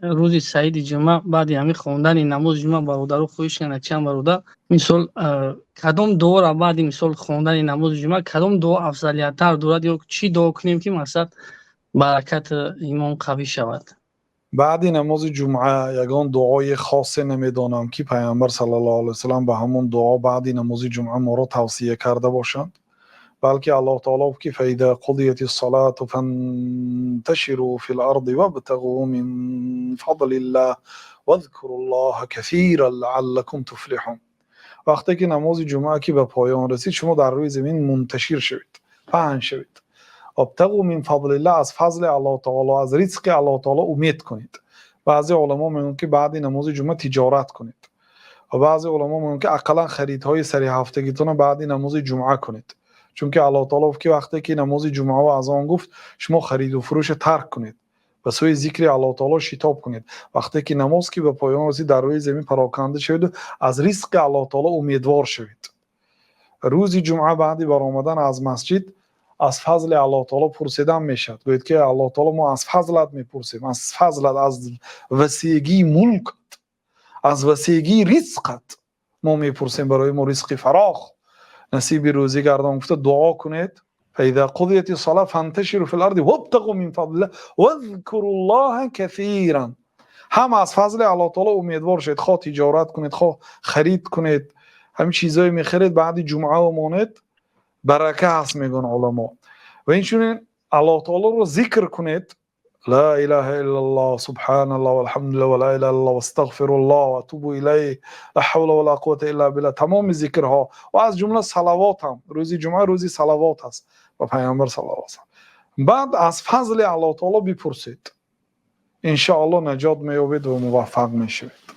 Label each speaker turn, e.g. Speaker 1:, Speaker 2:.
Speaker 1: Рӯзи саиди ҷумъа, баъди ҳамин хондани намози ҷумъа, бародаро хоҳиш карданд, чанд бародар, мисол, кадом дуоро баъди, мисол, хондани намози ҷумъа кадом дуо афзалияттар дорад ё чӣ дуо кунем, ки, мақсад, баракати имон қавӣ шавад?
Speaker 2: Баъди намози ҷумъа ягон дуои хосе намедонам, ки Пайғамбар саллаллоҳу алайҳи васаллам ба ҳамон дуо баъди намози ҷумъа моро тавсия карда бошанд, балки Аллоҳ таоло гуфт, ки فإذا قضيت الصلاة فانتشروا في الأرض وابتغوا من فضل الله واذكروا الله كثيرا لعلكم تفلحون. Вақте ки намози ҷумъа ки ба поён расид, шумо дар рӯи замин мунташир шавед, паҳн шавед. وابتغوا من فضل الله, аз фазли Аллоҳ таоло, аз ризқи Аллоҳ таоло умед кунед. Баъзе уламо мегӯянд, ки баъди намози ҷумъа тиҷорат кунед, ва баъзе уламо мегӯянд, ки ақаллан харидҳои сари ҳафтагитонро баъди намози ҷумъа кунед, чунки Аллоҳ таоло гуфт, ки вақте ки намози ҷумъао азон гуфт, шумо хариду фурӯшро тарк кунед, ба сӯи зикри Аллоҳ таоло шитоб кунед. Вақте ки намоз ки ба поён расид, дар рӯи замин пароканда шаведу аз ризқи Аллоҳ таоло умедвор шавед. Рӯзи ҷумъа баъди баромадан аз масҷид аз фазли Аллоҳ таоло пурсидан мешавад. Гӯед, ки Аллоҳ таоло, мо аз фазлат мепурсем, аз фазлат, аз васеъгии мулкат, аз васеъгии ризқат мо мепурсем, барои мо ризқи фарох насиби рӯзӣ гардон, гуфта дуо кунед. فإذا قضيت الصلاة فانتشروا في الأرض وابتغوا من فضل الله واذكروا الله كثيرا. Ҳам аз фазли Аллоҳ таоло умедвор шавед, хоҳ тиҷорат кунед, хоҳ харид кунед, ҳамин чизое мехаред, баъди ҷумъа монед, барака ҳаст, мегӯянд уламо. Ва инчунин Аллоҳ таолоро зикр кунед: لا إله إلا الله, سبحان الله, والحمد لله, ولا إله إلا الله, وأستغفر الله وأتوب إليه, لا حول ولا قوة إلا بالله. Тамоми зикрҳо ва аз ҷумла салавот ҳам. Рӯзи ҷумъа рӯзи салавот аст ба Пайғамбар саллаллоҳу алайҳи васаллам. Баъд аз фазли Аллоҳ таоло бипурсед, иншоаллоҳ наҷот меёбед ва муваффақ мешавед.